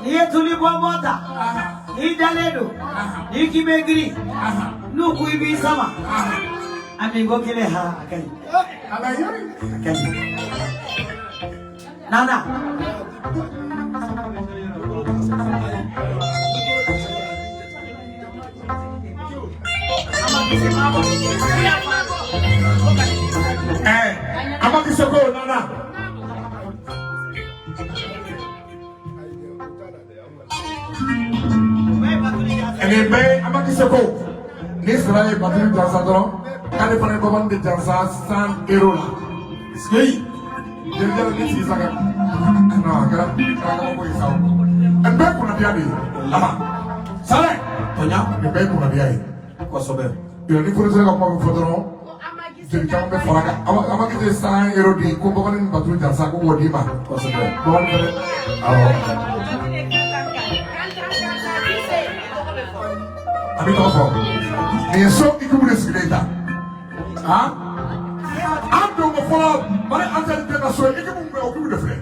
N'i ye tuli bɔnbɔn ta, n'i dalen don, n'i k'i bɛ girin, n'u ko i b'i sama, a min ko kelen ha a ka ɲi. A ka ɲi. Nana. Amaki Soko nana. Nin bɛɛ ye Amaki Soko. Ni sara ye batiri jansa dɔrɔn, k'ale fana ye babani de jansa 100 euro la. Seyi. Jeli ni sigi sa ka non a kɛra kabako ye sa o. Nin bɛɛ ye kunnadiya de ye. Lama. Sale. Tɔɲa. Nin bɛɛ ye kunnadiya ye. Kosɛbɛ. Yɔrɔ ni fonisɛrɛ ka kuma bɛ fɔ dɔrɔn, jeli caman bɛ fara kan. Amaki tɛ 100 euro di ko babani ni batiri jansa ko k'o d'i ma. Kosɛbɛ. Babani fɛnɛ. Awɔ. A bɛ tɔgɔ fɔ. Nin ye so ikibu de sigilen ta. Han? An don ko fɔlɔ Mali antenne tɛ ka so ekipu min bɛ o ekipu de filɛ.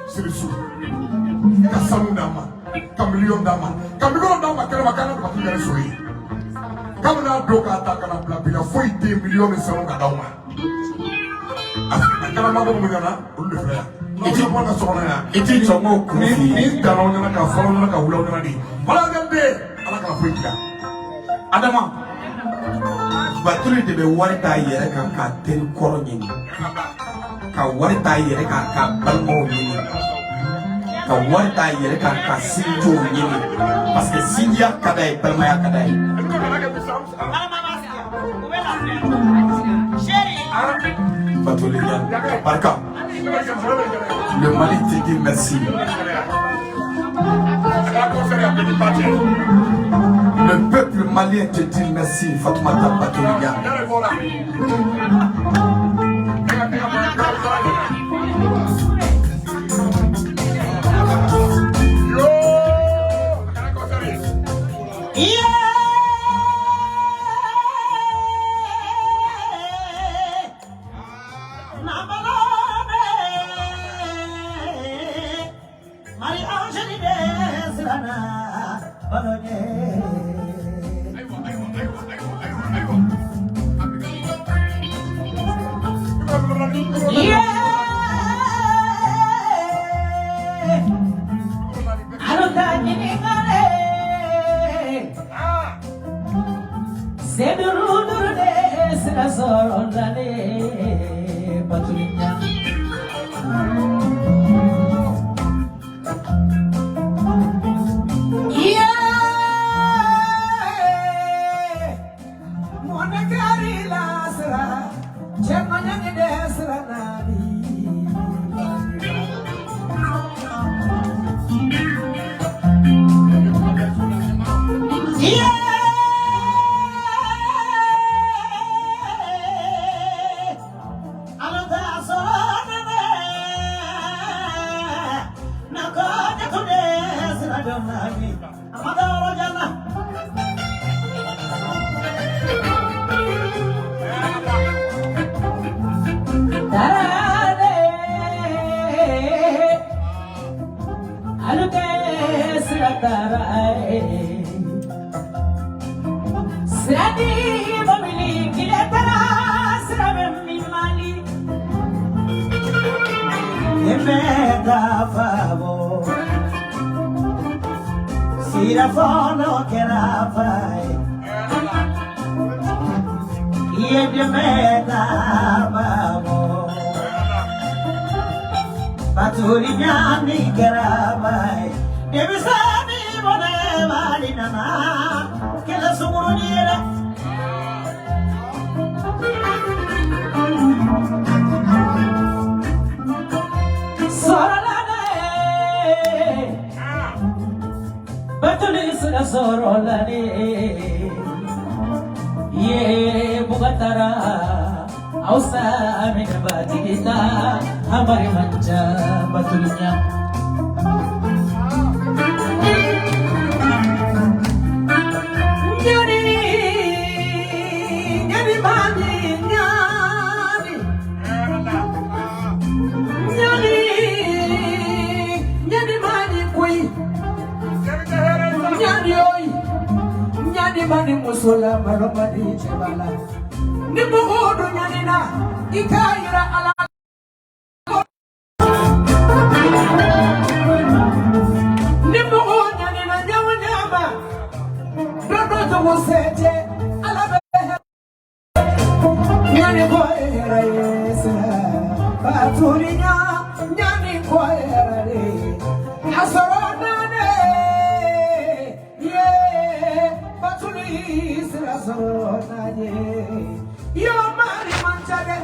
Sirisu ka sanu d'an ma, ka miliyɔn d'an ma, ka miliyɔn d'an ma kɛnɛma k'an ka batiri kɛ ni so ye. K'an bɛna don k'a ta ka na bila bi la foyi tɛ yen miliyɔn ni sanu ka d'aw ma. A kɛra mabɔ min ɲɛna olu de filɛ yan. I ti bɔ ka so kɔnɔ yan. I ti cɔngɔ kun Ni f'i ye. ni danna aw ɲɛna ka fɔlɔ ɲɛna ka wuli aw ɲɛna de. Maliyɛn den Ala kana foyi k'i la. Adama. Batiri de bɛ wari t'a yɛrɛ kan k'a teri kɔrɔ ɲini. Ka wari t'a yɛrɛ kan k'a balimaw ɲini. Ka wari t'a yɛrɛ kan ka sinjiw ɲini. Parce que sinjiya ka d'a ye, balimaya ka d'a ye. Batoli ka barika. Le Mali te dit merci. Le peuple malien te dit merci, Fatoumata Batoli Niane. Ɲani man di muso la, malo man di cɛba la. Ni mɔgɔw don ɲani na, i k'a yira Ala. Ni mɔgɔw ɲani na ɲamu ɲama, dɔ dɔ cogo se tɛ, Ala bɛ ɲani ko ye hɛrɛ ye sira. Batuli ɲa, ɲani ko ye hɛrɛ de ye. A sɔrɔ naani ye, Batuli sira sɔrɔ naani ye. Yo mari man ca dɛ.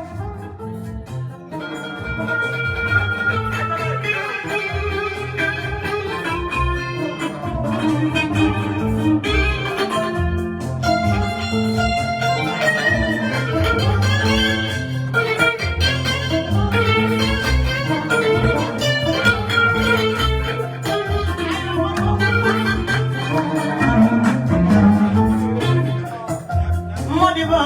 Modibo,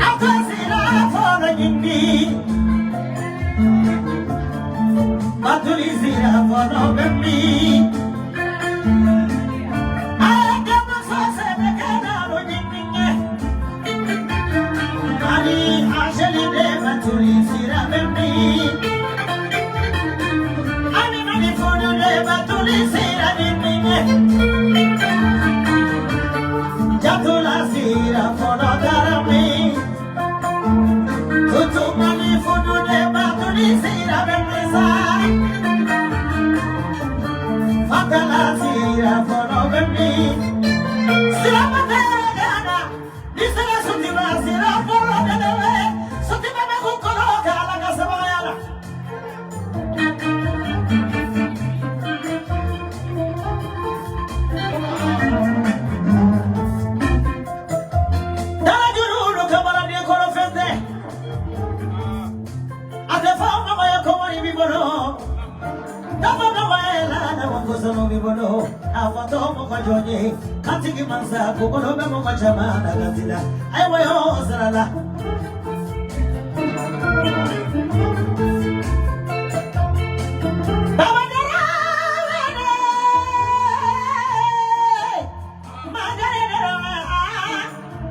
aw ka sira fɔlɔ ɲini. Batuli sira fɔlɔ bɛ min? A ka muso sɛbɛkɛlaw ɲini. Ani Angeli de Batuli sira bɛ min? Ani mani fɔlɔ de Batuli sira bɛ min? Jatula sira fɔlɔ dara min? Tutu mani fɔlɔ de Batuli sira bɛ min sa? Fatala sira fɔlɔ bɛ min? Sira ma tɛ gana, ni sira sutiba sira fɔlɔ bɛ ne bɛ. Sutiba bɛ kun kɔrɔ k'Ala ka sabaya la. Dalajuru olu kamara den kɔrɔ fɛn tɛ. A tɛ fɔ mɔgɔ ye ko wari b'i bolo. Dafa mɔgɔ ye laada wa ko sanu b'i bolo. A fɔ tɔ mɔgɔ jɔn ye. Kantigi mansa ko bolo bɛ mɔgɔ caman na ka tila. Ayiwa y'o sira la. Baba Jara wele. Magare dara.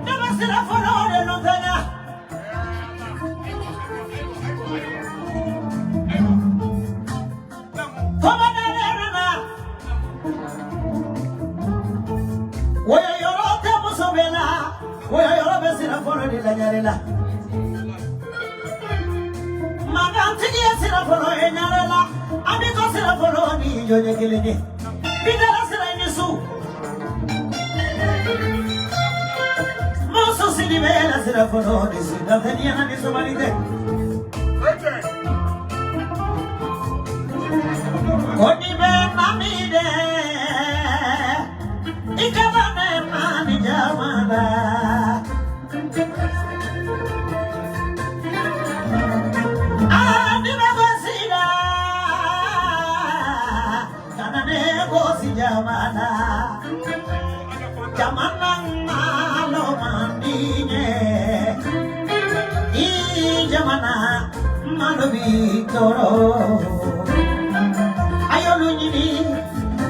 Ne ma sira fɔlɔ de lutanya. Kɔmɔ nana. Woyo yɔrɔ tɛ muso bɛ la. Woyo yɔrɔ bɛ sira fɔlɔ de la ɲare la. Magantigi ye sira fɔlɔ ye ɲare la. An bɛ ko sira fɔlɔ ni jɔn ye kelen ye. Bidala sira ni su. Muso sigi bɛ la sira fɔlɔ ni su. Dantɛniya ni sobali tɛ. Koni bɛ mami dɛ. I ka ne mami jamana. Ani bɛ gosi la. Kana ne gosi jamana. Jamana malo man di ɲɛ. I jamana malo bi tɔɔrɔ. Ayolu ɲini.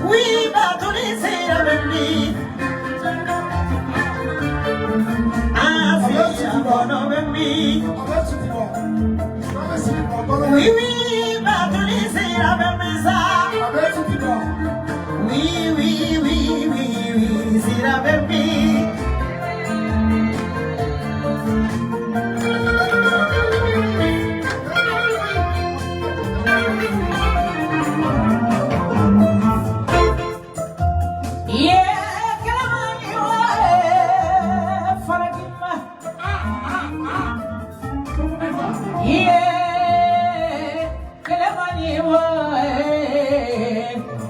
Wi Batuli sira bɛ min? Sira fɔlɔ bɛ min? Oui, oui, Batuli sira bɛ min sa? Oui, oui, oui, oui, oui, sira bɛ min? Ye kalamani wa faragima. Ye kalamani wa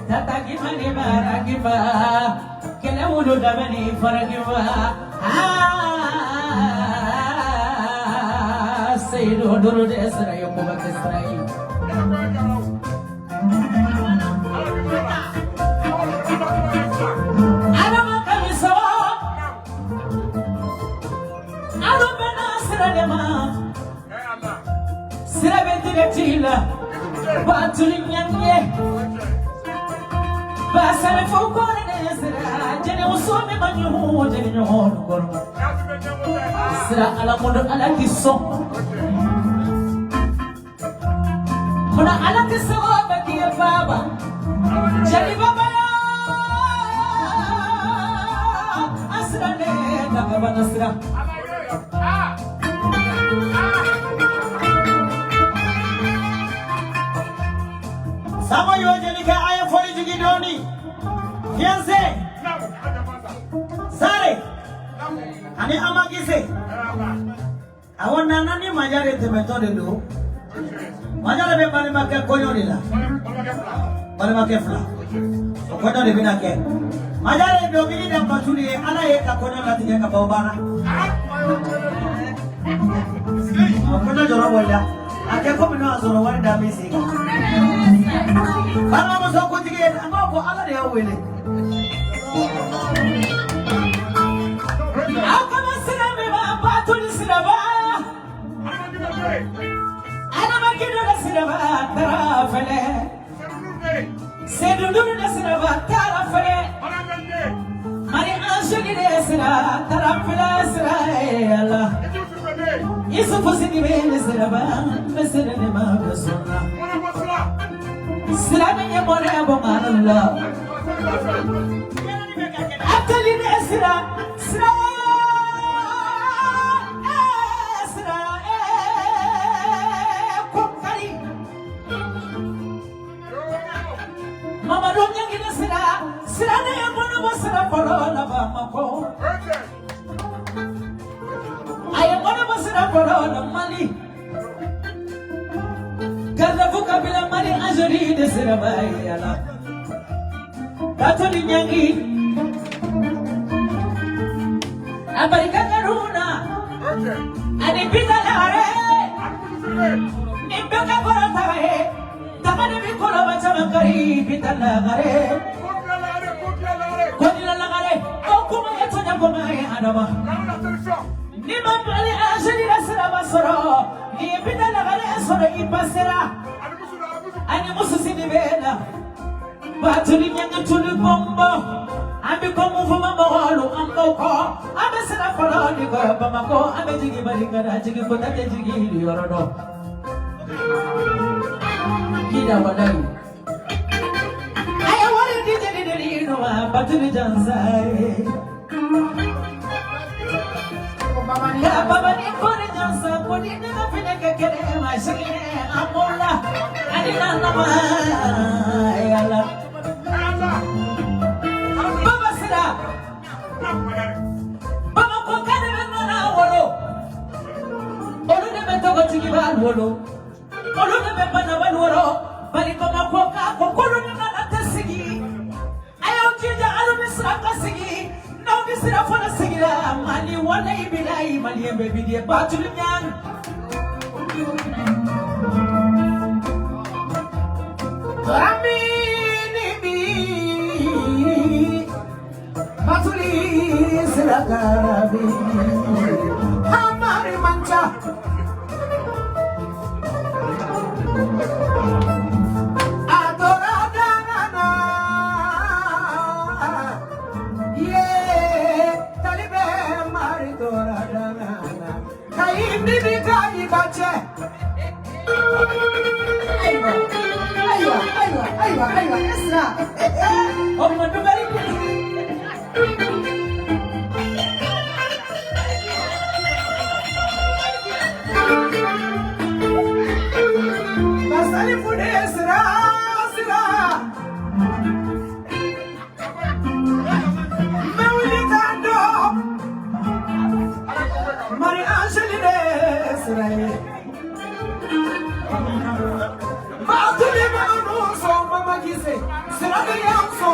tatagima ni baragima. Kele wulu dabani faragima. Ah, Seidu duru de sira yokuba kesrai. Adama kamiso. Alo bena sira de ma. Sira bɛ tigɛ t'i la. Batuli ɲangi ye. Basale fo kɔrɔ ne sira. Jɛnɛ muso so min ma ɲugun jeli ɲɔgɔn kɔrɔ sira ala mɔdɔ ala k'i sɔn munna ala tɛ se o bɛɛ k'i ye baba jeli baba a sira ne dagabana sira. Sama yo jelikɛ a ye foli jigin dɔɔni fiyanse sare ani amakise awɔ nana ni maja de tɛmɛtɔ de don maja de bɛ balimakɛ kɔɲɔ de la balimakɛ fila o kɔɲɔ de bɛna kɛ maja de dɔnkili da batuli ye ala ye ka kɔɲɔ latigɛ ka ban o banna o kɔɲɔ jɔrɔ bɔ i la a kɛ komi n'o y'a sɔrɔ wari da bɛ sen kan balimamuso kuntigi ye an b'a fɔ ala de y'aw wele. Aw kana sira min ma batuli siraba adamakido de siraba taara fɛlɛ sedunduru de siraba taara fɛlɛ mari anjeli de sira taara fɛlɛ sira ye ala isufu sidibe de siraba n bɛ sira ne ma bɛ sɔnna sira min ye mɔnɛ bɔ maa la atali de sira sira sira kokari Mamadu ɲangini sira sira ne ye mɔnɛ bɔ sira fɔlɔ la Bamakɔ a ye mɔnɛ bɔ sira fɔlɔ la Mali Gardafu kabila Mali Anjeli de sira ba ye ala Batoli ɲangi a barika Karuna ani Bita Lare ni bɛɛ ka kɔrɔ taga ye taga de bi kɔrɔba caman kari Bita Lagare Kodila Lagare o kuma ye tɔɲa kuma ye Adama ni ma Mali Anjeli la siraba sɔrɔ ni ye Bita Lagare sɔrɔ i pasera ani muso sini bɛ la Batuli ɲangi tulu bɔnbɔn an bɛ kɔ mun fɔ mɔgɔlu an b'o kɔ an bɛ sira fɔlɔ de kɔ Bamakɔ an bɛ jigin Balikara jigin ko tɛ jigin yɔrɔ dɔn kida walayi a ye wari di jeli deli nɔ ma Batuli jansa ye ya baba ni kori jansa ko ni ne ka fini kɛ kelen ma segin an b'o la ani nana ma yala baba sira Bamakɔ k'ale bɛ nana wolo olu de bɛ tɔgɔtigi b'a wolo olu de bɛ banabali wolo bari Bamakɔ k'a ko k'olu ni nana tɛ sigi a y'aw jija alu ni sira ka sigi n'aw ni sira fana sigira Mali walayi bilayi maliyɛn bɛɛ bi di Batuli ɲan. Ramini bi Batuli sira garabi Hamari manca Adora danana Ye talibe mari dora danana Kaimbi bi kayi bache Aywa aywa aywa aywa aywa Isra o ma dubari Basali fude sira sira Mewuli tando Mari Anjeli de sira ye Batuli manu so mama kise sira de yanso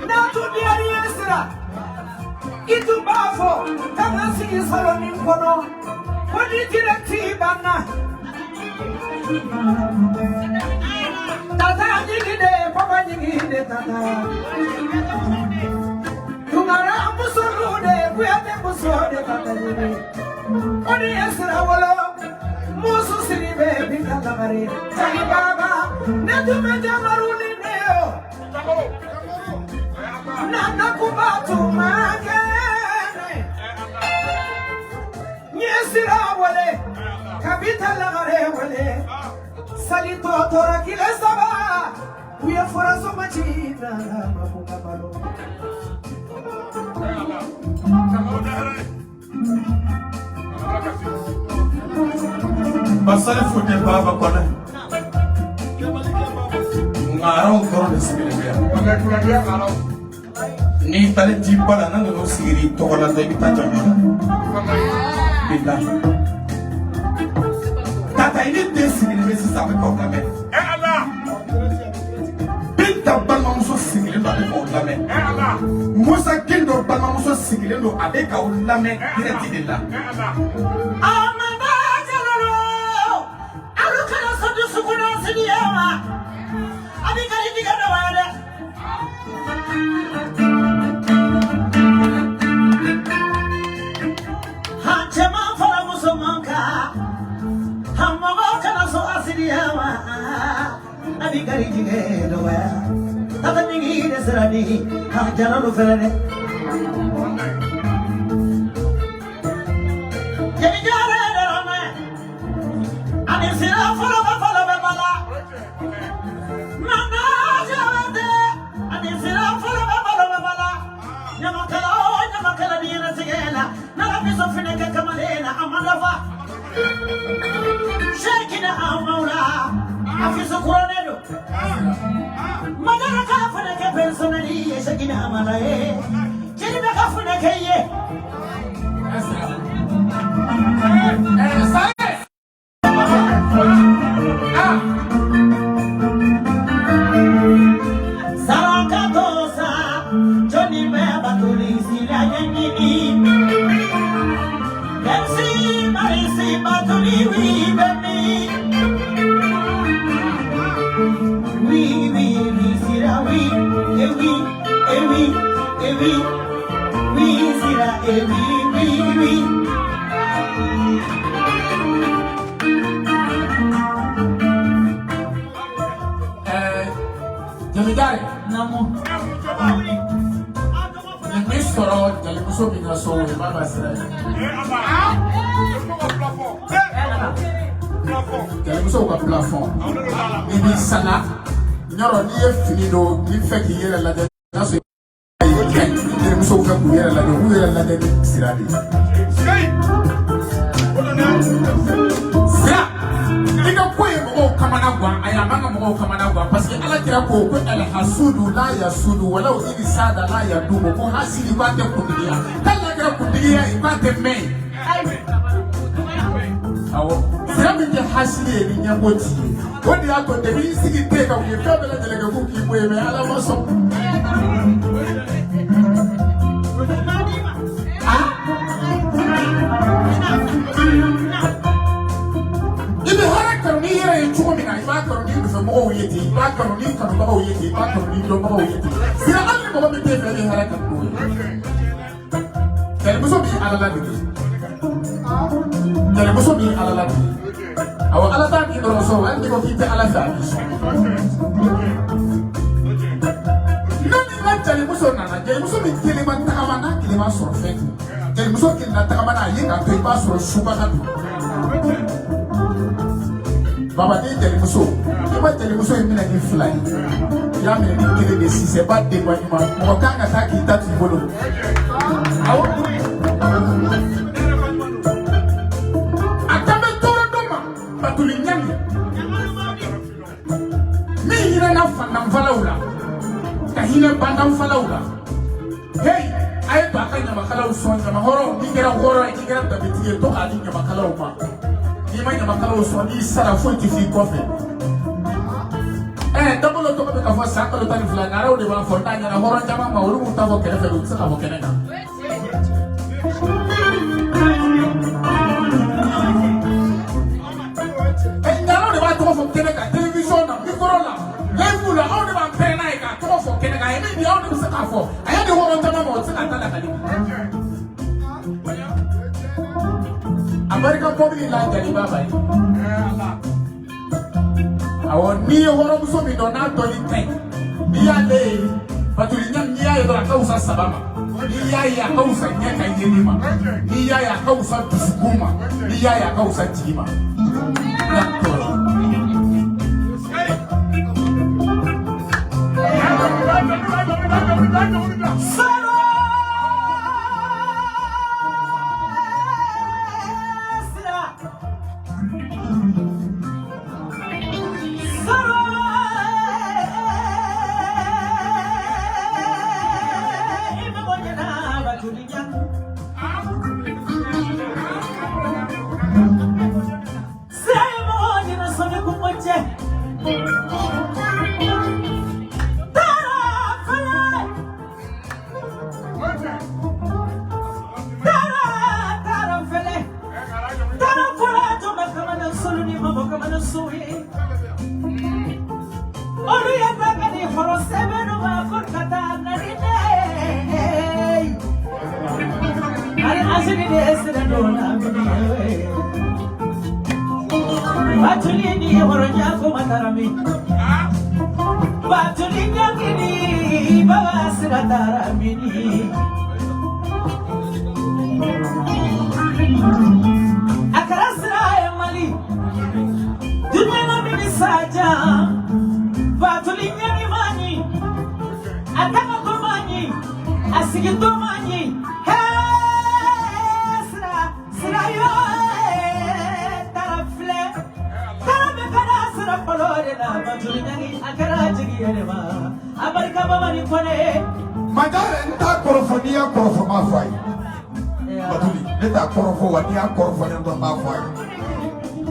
Natu diari ye sira Itu bafo kana sigi saloni kono Kodi direkti bana Tata nyigi de papa nyigi de tata Tungara musolu de kuyate muso de tata nyigi Odi esra wolo musu siribe Bita Lagare Tali baba ne tume jamaru ni neo Nana kumba tumakene Nyesira wale Kabita lagare wale Salito tora kile saba Uye furaso machina Mafunga balo Basale fute baba kɔnɛ. Ŋaraw dɔrɔn de sigilen bɛ yan. N'i taara ji ba la n'a nana sigi i tɔgɔ la dɔrɔn i bɛ taa jama la. Bilahi. Tata i ni den sigilen bɛ sisan a bɛ k'aw lamɛn. Binta balimamuso sigilen don a bɛ k'aw lamɛn. Musa Gindo balimamuso sigilen don a bɛ k'aw lamɛn direct de la. y'a ye dɔrɔn a ka wusa saba ma. N'i y'a ye a ka wusa ɲɛ ka yeli ma. N'i y'a ye a ka wusa dusukun ma. N'i y'a ye a ka wusa jigi ma. D'accord.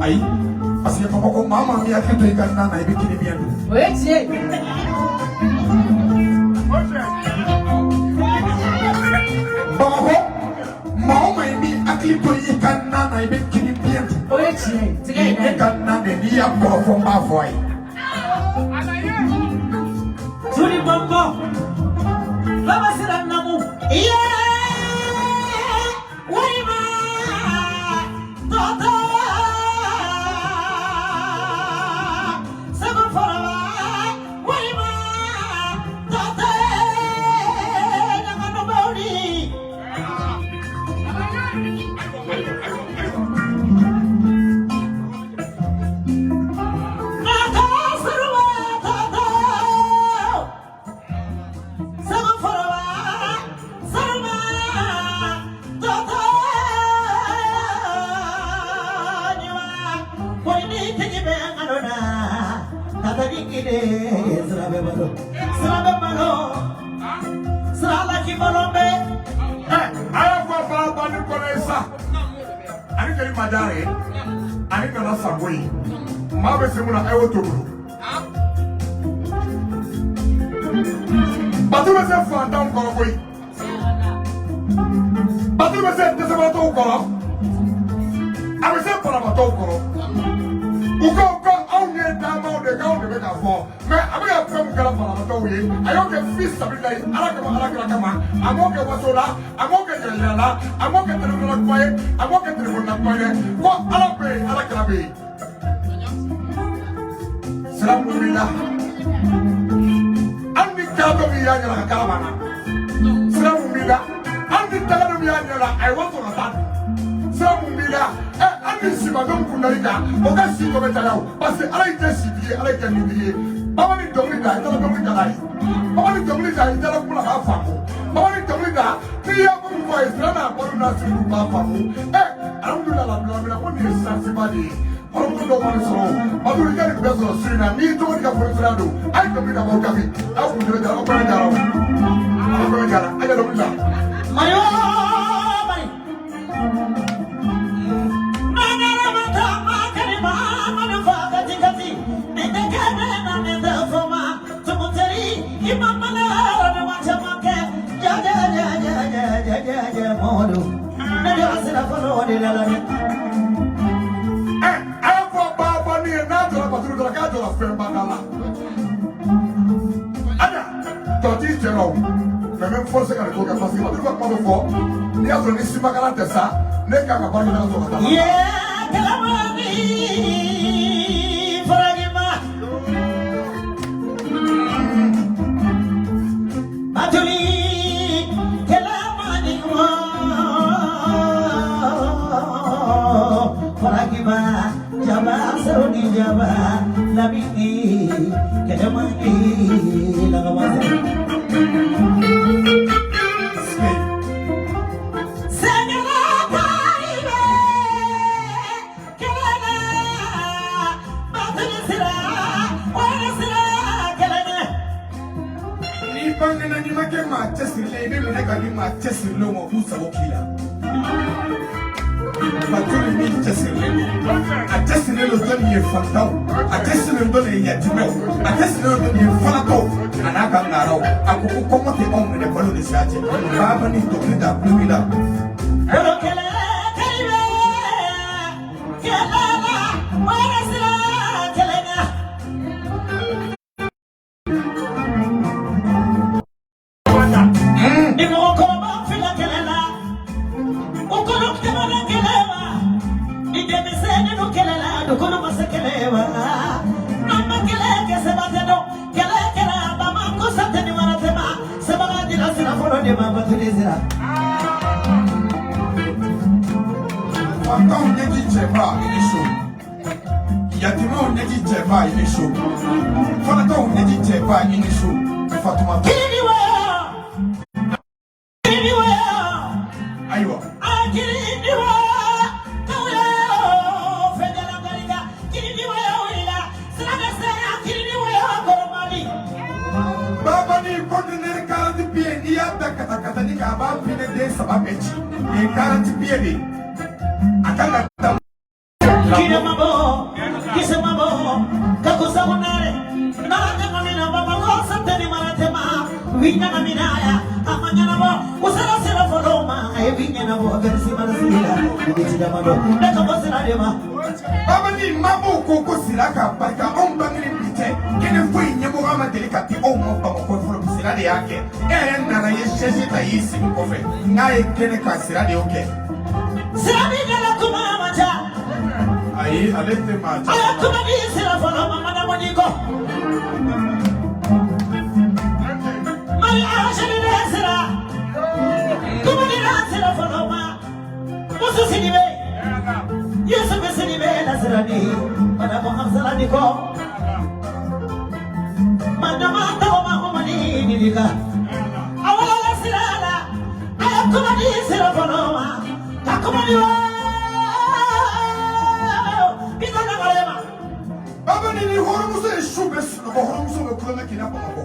Ayi, parce que Bamakɔ maa maa min hakili to i ka nan na i bɛ kini biɲɛ dun. O ye tiɲɛ ye. Bamakɔ maa o maa i b'i hakili to i ka nan na i bɛ kini biɲɛ dun. O ye tiɲɛ ye. Tigɛ in Ne ka nan de n'i y'a kɔrɔfɔ n b'a fɔ a ye. Tuli bɔnbɔn. Baba sira namu. Iye. Walima. Tɔtɔ. Segu fɔlɔ. Walima. Tɔtɔ. Ɲaganubawli. Nata siruma tɔtɔ. Segu fɔlɔ. Siruma tɔtɔ. Ɲuman. Kɔni tigi bɛ ŋano na. Tata ni kile sira bɛ balo. Sira bɛ balo. Sira la k'i balo bɛ. A y'a fɔ balaba ni kɔnɔ ye sa. Ani jeli Majare ani Nana Sango ye. Maa bɛ se mun na a y'o to bolo. Batu bɛ se fantanw kɔrɔ koyi. Batu bɛ se dɛsɛbaatɔw kɔrɔ. A bɛ se banabaatɔw kɔrɔ. U ko ko anw ye danbaw de k'anw de bɛ k'a fɔ mais a bɛ ka fɛn mun kɛra banabaatɔw ye a y'o kɛ fi sabililayi Ala kama Ala kira kama a m'o kɛ waso la a m'o kɛ yɛrɛyɛrɛ la a m'o kɛ telefɔni na kuma ye a m'o kɛ telefɔni na kuma ye ko Ala bɛ yen Ala kira bɛ yen. Sira mun b'i la hali ni kalatɔ min y'a ɲɛna ka kala banna sira mun b'i la hali ni tagadɔ min y'a ɲɛna a ye wari sɔrɔ ka taa dun sira mun b'i la ɛ hali ni simadɔ min kun dar'i kan o ka si tɔ bɛ caya o parce que Ala y'i kɛ sitigi ye Ala y'i kɛ nitigi ye baba ni dɔnkili da i taara dɔnkili da n'a ye baba ni dɔnkili da i taara kuma la k'a faamu baba ni dɔnkili da n'i y'a ko mun fɔ a ye sira n'a balo n'a siriw b'a faamu ɛ alihamudulilayi rabbil ko nin ye sansiba de ye kɔrɔmuso dɔw ma nin sɔrɔ o Batu i ka nin bɛɛ sɔrɔ su in na n'i tɔgɔ n'i ka fɔlisira don a ye dɔnkili da b'aw jaabi aw kun jara aw kɔnɔ jara o aw kɔnɔ jara a ye dɔnkili da. Mario Mari. Manara mata makari ma manufa kati kati. Nende kene na nende foma. Tumuteri imamala na machamake. Ja ja ja ja ja ja ja ja modu. Nende asira folo de la la. Ɛ a y'a fɔ baaba ni ye n'a jɔra Batu dɔrɔn k'a jɔra fɛnba da la. Ada tɔ t'i cɛ la o mais n bɛ forcer ka nin ko kɛ parce que Batu ka kuma bɛ fɔ n'i y'a sɔrɔ ni simakala tɛ sa ne kan ka baara kɛ ka sɔrɔ ka taa. Yeah, kalamani faragima. Batuli Kɛlɛ man di lagama Sɛgɛrɛ karibe kɛlɛ la Batuli sira wari sira kɛlɛ ɲɛ. N'i bangena, n'i ma kɛ maa cɛsirilen, i bɛ minɛ ka di maa cɛsirilenw ma, u b'u sago k'i la. Batuli min cɛsirilen don, a cɛsirilen don jɔnni ye? Fantanw. A cɛsirilen don jɔnni ye? Yatimɛw. A cɛsirilen don jɔnni ye? Falatɔw a n'a ka ŋaraw. A ko ko kɔngɔ tɛ anw minɛ, balo de sira cɛ. Baaba ni dɔnkili da kulo b'i la. Bolo kɛlɛ karibe kɛlɛ la wari sira kɛlɛ ɲɛ. Ni mɔgɔkɔrɔba fila kɛlɛ la, u kɔnɔ jamana kɛlɛ ma. Ni denmisɛnninw kɛlɛ la, dukɔnɔ ma se kɛlɛ ma. N'an ma kɛlɛ kɛ, seba tɛ dɔn. Kɛlɛ kɛra Bamakɔ sa tɛ ni wara tɛ ma. Sebaga dira sira fɔlɔ de ma, Batuli sira. Fantanw ɲɛji cɛba, i ni so. Yatimɛw ɲɛji cɛba, i ni so. Falatɔw ɲɛji cɛba, i ni so. Fatumata. Kiridi wɔyɔ, kiridi wɔyɔ, Ayiwa. A kiridi wɔyɔ, kawulɛ fɛn garika, kiridi wɔyɔ wulila, sira bɛ sera kiridi wɔyɔ kɔrɔmali. Baba ni conteneur 40 pieds, n'i y'a da katakatani kan, a b'a pinɛ den saba bɛɛ ci. Nin ye 40 pieds de ye, a kan ka taa. Kine mabo, kise mabo, kakusa unare, naraka ngamina baba kosa teni maratema, winya ngamina ya, amanya nabo, usara sira foloma, e winya nabo, versi marasira, ubiti damado, neka bosira dema. Baba ni mabow ko ko sira ka barika anw bangeni bi cɛ, kɛnɛ foyi ɲɛmɔgɔ ma deli ka di anw ma Bamakɔ fɔlɔ, sira de y'a kɛ. E yɛrɛ nana ye chaise ta y'i sigi kɔfɛ n'a ye kɛnɛ kan, sira de y'o kɛ. Sira bi gala kuma macha, Ayi, ale tɛ maa aya kuma di sira foloma madamoni ko. Mari ashari de sira, kuma di sira foloma, musu sidibe. Yusuf Sidibe Nasrani, Madame Hamzalani ko. Madama Toma Humani Nilika. Awala Sirala, Ayakumani Sirafonoma, Kakumani wa. Bitana Malema. Baba ni ni hɔrɔnmuso ye su bɛ sunɔgɔ, hɔrɔnmuso bɛ kulonkɛ k'i la Bamakɔ.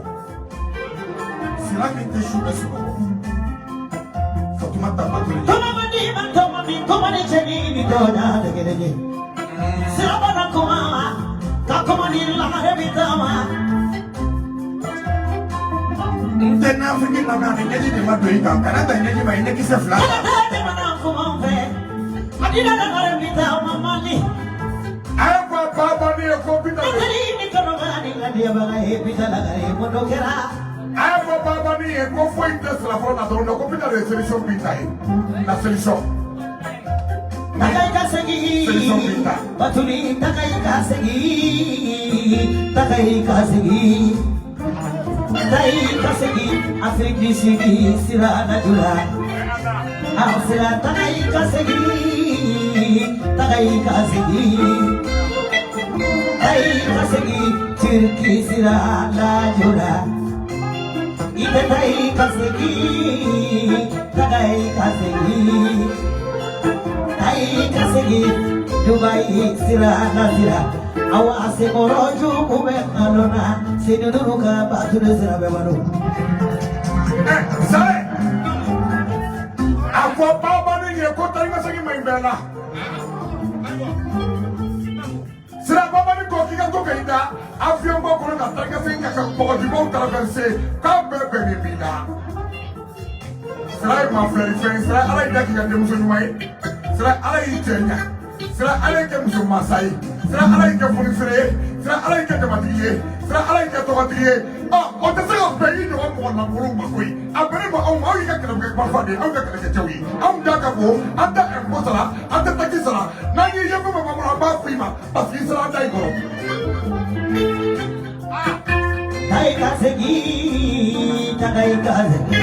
Sira min tɛ su bɛ sunɔgɔ, Fatumata Batuli. Toma Mandi, Toma Mi, Komani Cheni, Nitona, Negere. Sirabana Kumama, Kakumani Lahare Bitama. N tɛ n'Afiriki lamɛn, ani ɲɛji de ma don i kan, kana ta ɲɛji ma, i ɲɛkisɛ fila Kana ta. Jamana Kumamfe. Adina Lahare Bitama Mali. A ye fɔ baba ni ye ko Peter de. Nikari nikorogani ngadiya he bitala gare mondo kera. A ye fɔ baba ni ye ko foyi tɛ sira fɔlɔ na dɔrɔn ko Peter de ye solution bi ta ye, la solution. Takai ka segi. Solution Peter. Batuli takai ka segi. Takai ka segi. Tai ka segi Afrique du Sud sira na jula. Ah sira takai ka segi. Takai ka segi. Tai ka segi Turki sira la jula. Ite tai ka segi. Takai ka segi. Tai ka segi Dubai sira na sira. Awa se moro jugu bɛ nkalon na senuduru ka batulu sira bɛ balo. Ɛ sare, a fɔ baba ni ye ko taa i ka segin ma in bɛɛ la. Sira baba ni ko k'i ka to ka i da avion bɔ kɔnɔ ka taa i ka segin ka kɔgɔjibaw traverser k'a bɛɛ bɛnnen b'i la. Sira ye maa filɛli fɛn ye. Sira, Ala y'i da k'i ka denmuso ɲuman ye. Sira, Ala y'i cɛ ɲa. Sira, Ala y'i kɛ muso mansa ye. Sira, Ala y'i kɛ fonisere ye. Sira, Ala y'i kɛ jamatigi ye. Sira, Ala y'i kɛ tɔgɔtigi ye. Ɔ, o tɛ se ka bɛn i ɲɔgɔn mɔgɔ lankolonw ma koyi. A bɛnnen ma anw ma, anw y'i ka kɛlɛkɛ marifa de ye, anw ka kɛlɛkɛcɛw ye. Anw da ka bon, an tɛ impôt sara, an tɛ taxe sara. N'an y'i ye fɛn fɛn b'an bolo, an b'a f'i ma parce que i sera an da in kɔrɔ. Tai ka segi, takai ka segi.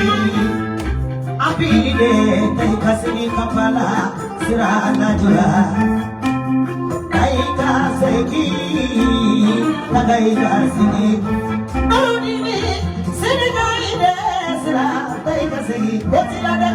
Abide tai ka segi Kampala sira na jula. Tai ka segi, Taga i ka sigi Nurudini sini ka i bɛ sira taa i ka segin o t'i la dɛ.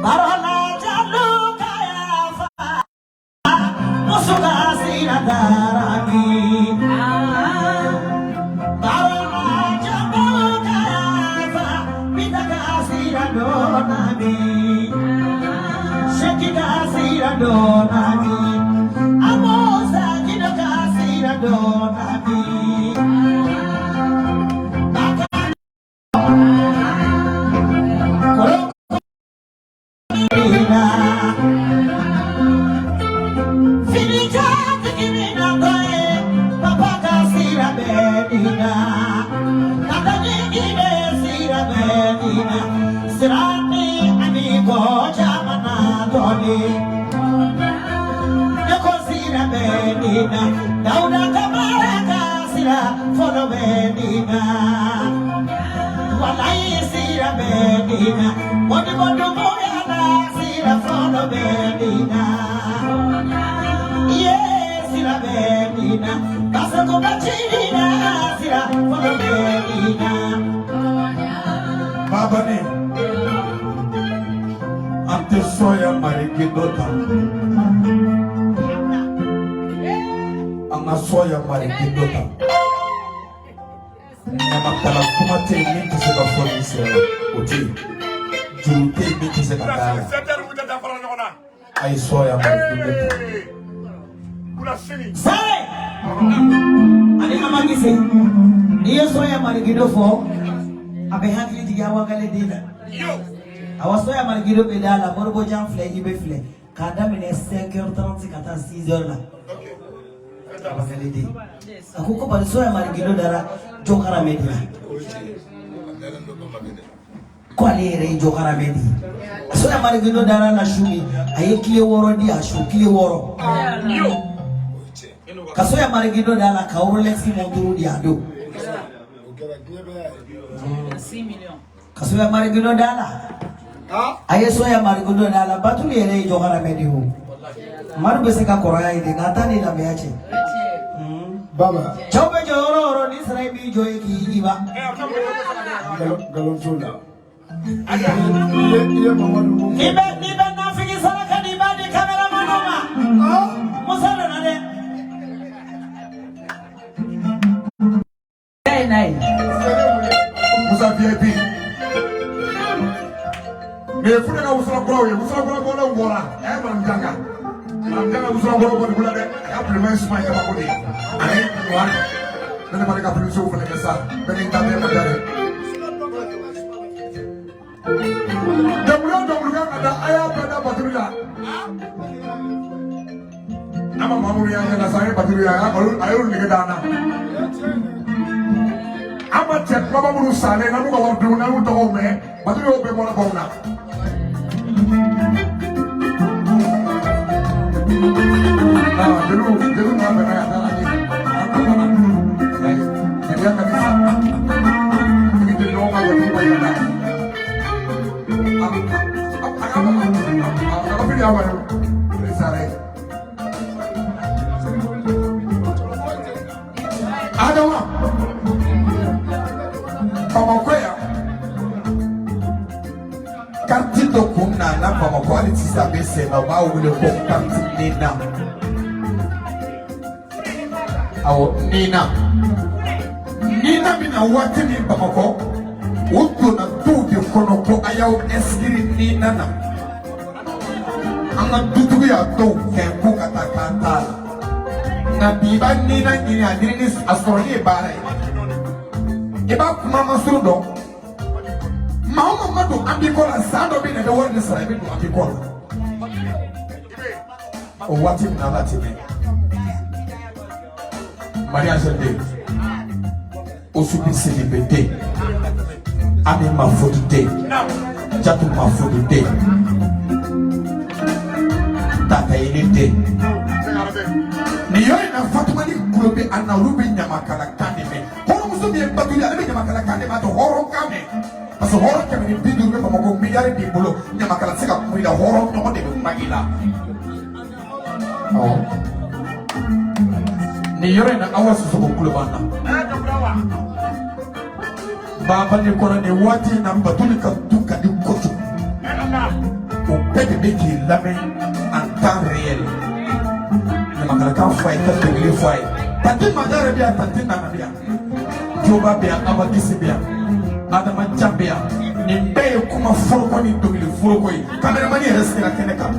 Barola jalu kaya fa musuka sira darami. Barola jalu kaya fa bitaka sira donami. Shekika sira donami. Amosa kidoka sira donami. Baka korokina. Finija tikimina toye, papa kasira bedina. Tata nyingine sira bedina. Sirani amigo jamana doni. Yoko sira bedina. Dauda kamara kasira fono bedina. Walai sira bedina. Modi modu moyana sira fono bedina. Yes, sira bedina. Kasako bachirina sira fono bedina. Babani, an tɛ sɔya mari gindo ta. An ka sɔya mari gindo ta. Ɲamakala kuma tɛ yen min tɛ se ka fɔ nin sira la, o tɛ yen. Juru tɛ yen min tɛ se ka d'a la. A ye sɔya mari gindo ta. Sare! Ani Amagise, n'i ye sɔya marigido fɔ, a bɛ hakili jigin Awakale den na. Awa sɔya marigido bɛ da la, Moribo jan filɛ, i bɛ filɛ. K'a daminɛ 5h30 ka taa 6h la. Awakale den. A ko ko bari sɔya marigido dara Jɔkaramɛ de la. Ko ale yɛrɛ ye Jɔkaramɛ de ye. Sɔya marigido dara la su min, a ye tile 6 di a su, tile 6. Ka sɔya marigido da la ka Rolex montre di a don. Ka sɔya marigido da la. A ye sɔya marigido da la. Batuli yɛrɛ ye Jɔkaramɛ de ye o. Madu bɛ se ka kɔrɔya ye de, nka a t'a ni lamɛnya cɛ. Baba, Cɛw bɛ jɔ yɔrɔ o yɔrɔ, ni sara in b'i jɔ yen k'i ba. nkalon t'o la. I ye Mamadu mun N'i bɛ nafigi saraka di, i b'a di caméraman ma. Musa nana dɛ. Musa VIP. Nin ye Fune ka wusula kuraw ye, wusula kura bɔlaw bɔra. A ye Madame Janga. Madame Janga wusula kuraw bɔ dugu la dɛ. A ka bilenman ye suma ye kabako de ye. Ani noir. Ne de b'ale ka publicité fana kɛ sa. Bɛɛ n'i ta bɛɛ ma diya dɛ. Dɔnkili o dɔnkili kan ka da, a y'a bɛɛ da batiri la. An ma maa minnu y'an ɲɛ na sa, an ye batiri ye, a y'olu nege d'an na. An ma cɛ kumaba minnu salen n'an b'u ka wari dun n'an y'u tɔgɔw mɛn, batiri y'o bɛɛ bɔra baw na. Ah, jeliw n'a bɛnna ka taa ni a banna. Jeliya ka di sa. I jeli ɲɔgɔn ka jate ma yɛlɛ. A ka a ka fili aw ma ye sara ye. Adama, Bamakɔ yan, carte dɔ kun nana Bamakɔ hali sisan a bɛ sen na, u b'a wele ko carte Nina. Awɔ, Nina. Nina bɛna waati min Bamakɔ, u donna duw de kɔnɔ ko a y'aw inscrire Nina na. An ka dutigi y'a dɔw kɛ ko ka taa k'an t'a la. Nka bi i b'a Nina ɲini, a ɲinini a sɔrɔli ye baara ye. I b'a kuma masuru dɔn. Maa o maa ma don Ambiko la, san dɔ bɛ na, i bɛ wari de sara, i bɛ don Ambiko la. O waati min na ala tɛ mɛn. Mariage den, Osubi Sidibe den, Ami Mafodi den. Kadijatu Mafudu den, Tata Yeli den. Nin yɔrɔ in na, Fatumani kulo bɛ an na, olu bɛ ɲamakala kan de mɛn. Hɔrɔnmuso min ye Batuli, ale bɛ ɲamakala kan de mɛn, a tɛ hɔrɔn kan mɛn. Parce que hɔrɔn 150 bɛ Bamakɔ, miliyari b'i bolo, ɲamakala tɛ se ka kuma i la, hɔrɔn ɲɔgɔn de bɛ kuma i la. Awɔ. Nin yɔrɔ in na, Awa Sisoko kulo b'an na. Baba ni kɔnɔ nin waati in na, Batuli ka du ka di kojugu. O bɛɛ de bɛ k'i lamɛn en temps réel. Ɲamakalakan fɔ a ye, ka dɔnkili fɔ a ye. Tanti Manja yɛrɛ bɛ yan, tanti Nana bɛ yan. Joba bɛ yan, Abakisi bɛ yan, Adama Jan bɛ yan. Nin bɛɛ ye kuma foroko ni dɔnkili foroko ye. Kameramani yɛrɛ sigira kɛnɛ kan.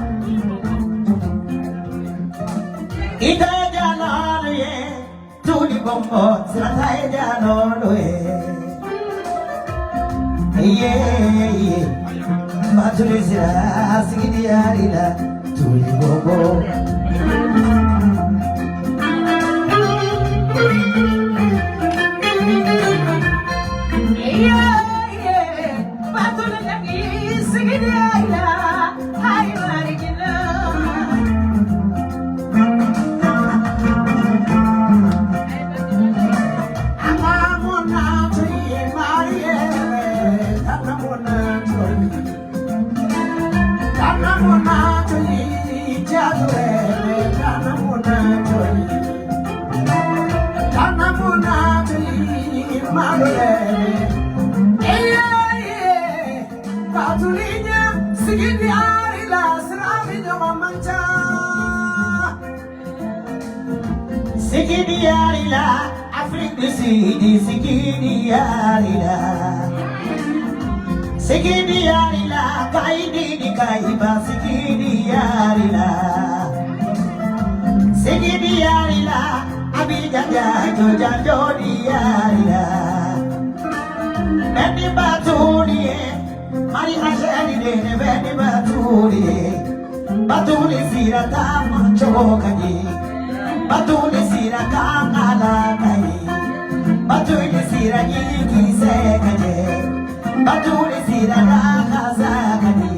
Ita jalalo ye, tuli bombo, sirata ye jalolo ye. Ye, ye, Batuli sira, sigidi yarila, tuli bombo. Sigidi yarila, Afrique du Sud, sigidi yarila. Sigidi yarila, kaidi di kaiba, sigidi yarila. Sigidi yarila, Abidjan jajo jajo di yarila. Bendi batuli, Mari Hashani dene bendi batuli. Batuli sirata manchokaji. Batuli sira kangala kai. Batuli sira nyiki sekaje. Batuli sira nakazakadi.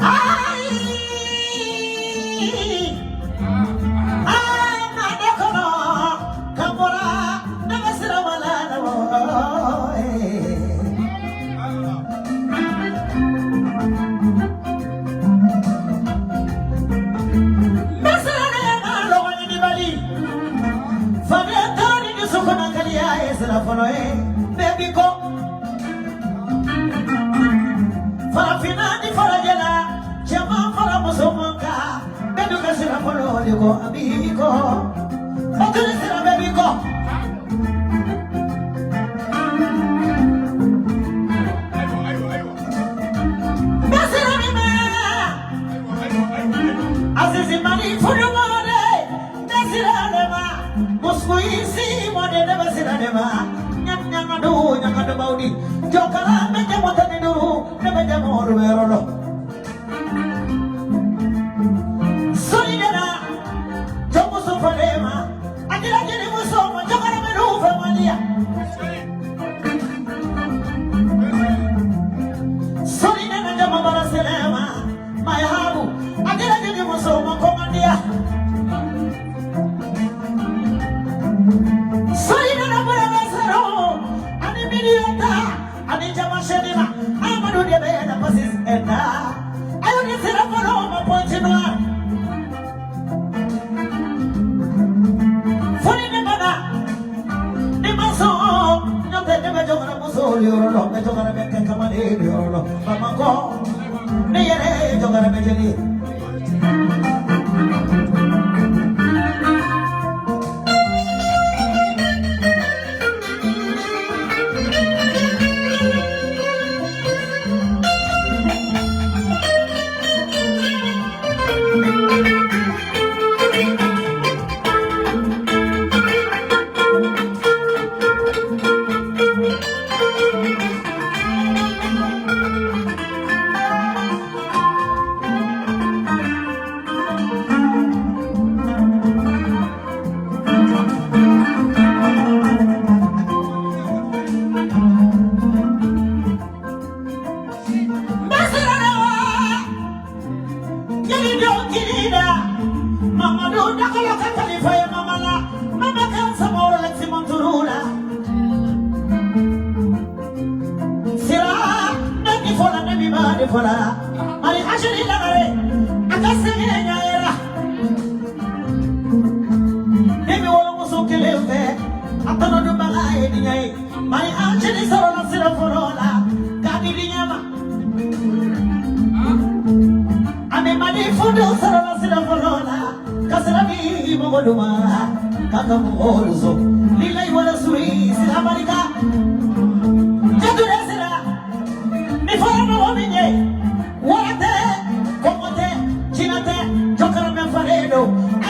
Ay! Ay, madekono, kabora, nabasira wala nabo. Nasira ne ma logo ni bali. Fabian tani ni sukuna kalia esra fono e. Baby ko. Farafina ni farajela, jama fara musomanka. Bedu ka sira fono de ko abiko. Batuli sira baby ko. Nasira ni ma. Azizi mali fulumare, nasira nema. Musku isi mode nasira nema. Nyam nyangadu nyangadu baudi. Jokara meja motani duru, ne meja moru berolo. Solidara, jomu sufalema. Akila jini musoma, jokara merufa malia. Solidara jama baraselema, mayahabu. Akila jini musoma komandia. Solidara baraselema, ani miliota, ani jama shenima. Amadu debe na pasis enda. Ayo ni sira folo ma pointi noir. Foli ne bana, ni maso, nyote ne me jogara muso yoro, me jogara me kamale yoro. Mama ko, ne yere jogara me jeli. Nakolo ka kalifa ye mama la. Mama kan samoro la simonturula. Sira nani fola nani mani fola. Mari ashiri lagare. Akasege nyaera. Nemi wolo muso kelefe. Atano dumbaga ye. Mari ashiri soro la sira folola. Kadi dinyama. Ame mani fundo soro la sira folola. Kasirani mogoduma. Kaka mugoluzo. Lilai wala suri sira marika. Jadure sira. Ni fora no minye. Warate. Komote. Chinate. Jokara me faredo.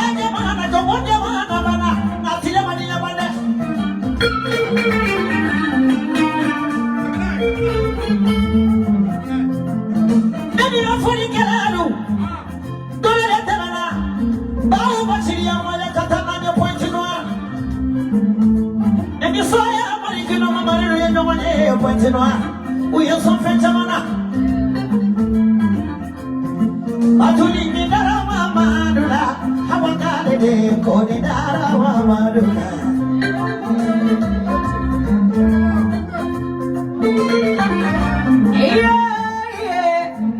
Aje mana jomonde mana mana. Natile manila mane. Nani rafuri kelalu. Dole temana. Bawo bachiriya male katana ne Pointe Noire. Nani soya marikino mamariru ye nyongone Pointe Noire. Uye son fentamana. Batuli ni dara mamadula. Hawakale de koni dara mamadula.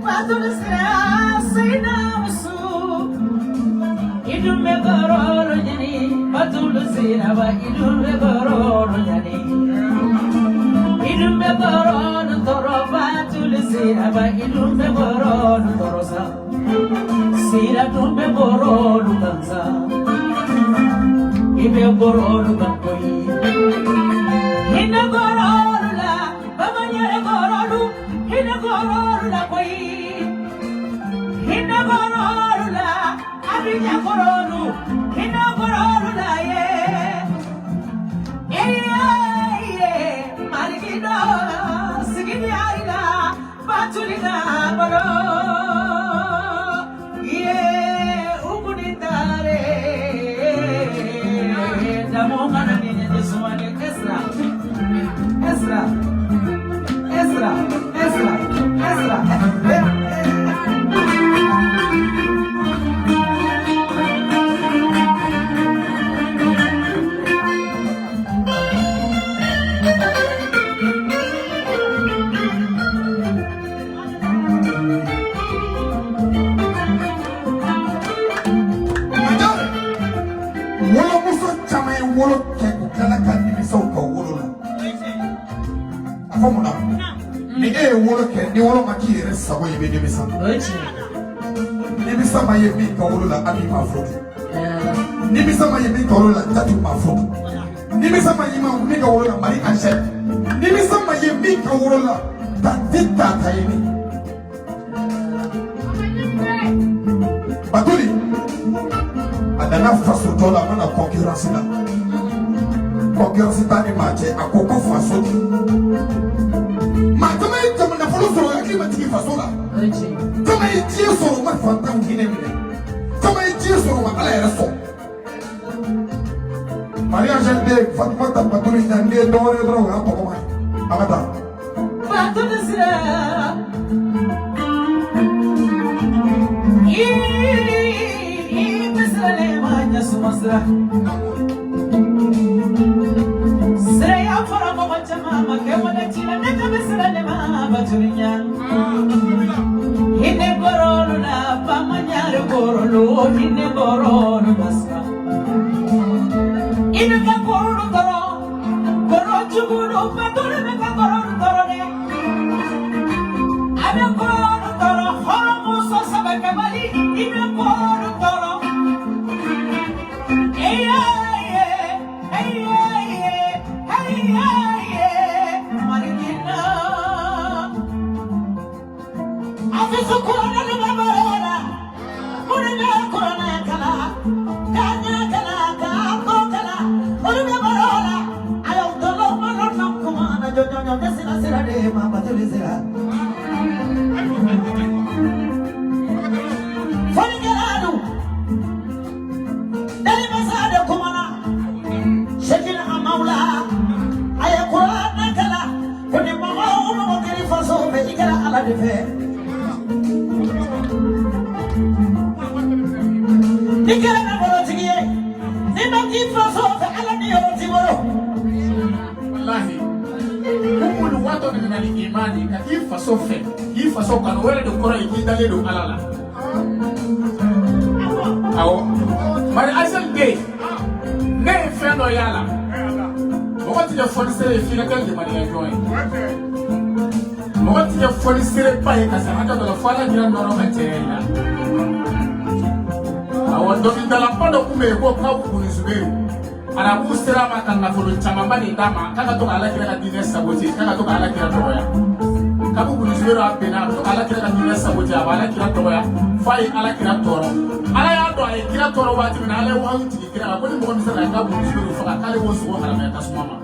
Batuli sira sina musu. Idume gororo nyani. Batuli sira ba idume gororo nyani. Idume gororo toro batuli sira ba idume gororo torosa. Sira dumbe gororo kansa. Ibe gororo kankoi. Hina gororo la baba nyare gororo. Hina gororo la koi. Hina gororo la abija gororo. Hina gororo la ye. Ye marigino sigini aila batulina baro. Ye ukunitare. Damu kana ninye jesumani Esra. Esra. Esra. Esra. Esra. Wolomuso caman ye wolo kɛ k'u tilala ka nimisa u ka wolo la. A fɔ mun na? Ni e ye wolo kɛ ni wolo ma k'i yɛrɛ sago ye i bɛ nimisa. Nimisa ma ye min ka wolo la hali i m'a fɔ. Nimisa ma ye min ka wolo la Jatu m'a fɔ. Nimisa ma ye min ka wolo la Marie Angèle. Nimisa ma ye min ka wolo la Tati Tata ye ne. Batuli. A nana faso tɔ la a mana concurrence la. Concurrence t'a ni maa cɛ a ko ko faso de. Maa caman ye jama nafolo sɔrɔ hakili ma jigin faso la. Caman ye diɲɛ sɔrɔ u ma fantanw hinɛ minɛ. Caman ye diɲɛ sɔrɔ u ma Ala yɛrɛ sɔn. Marie Angèle den Fatumata Batuli ɲa den dɔwɛrɛ dɔrɔn o y'a tɔgɔma ye. A ka taa. Batuli sira. Sumasra Sira ya fora mɔgɔ caman ma kɛ wale ci la ne ka bɛ sira ne ma batulinya. Hinɛ gorolu la bamanyare gorolu hinɛ gorolu la sa. I bɛ ka gorolu tɔrɔ goro jugulu batuli bɛ ka gorolu tɔrɔ dɛ. A bɛ gorolu tɔrɔ hɔrɔnmuso saba kɛbali i bɛ gorolu tɔrɔ. k'i faso fɛ Ala ni yɔrɔ t'i bolo. Wallahi. Hubbul watani min al imani ka k'i faso fɛ k'i faso kanu o yɛrɛ de kɔrɔ ye k'i dalen don Ala la. Awɔ. Bari Aisel den ne ye fɛn dɔ y'a la. Mɔgɔ ti kɛ fɔnisere ye f'i ka kɛ limaniya jɔn ye. Mɔgɔ ti kɛ fɔnisereba ye ka se hakɛ dɔ la fo Ala kira nɔrɔ ka cɛya i la. Awɔ, dɔnkilidalaba dɔ tun bɛ yen ko Kabu Buni Zuberu. Arabuw sera a ma ka nafolo camanba de d'a ma k'a ka to ka Ala kira ka diinɛ sabote k'a ka to ka Ala kira dɔgɔya. Kabu Buni Zuberu a benna a bɛ to ka Ala kira ka diinɛ sabote a bɛ Ala kira dɔgɔya f'a ye Ala kira tɔɔrɔ. Ala y'a dɔn a ye kira tɔɔrɔ waati min na Ala ye wahayu jigin kira la ko ni mɔgɔ min sera ka Kabu Buni Zuberu faga k'ale b'o sogo haramaya tasuma ma.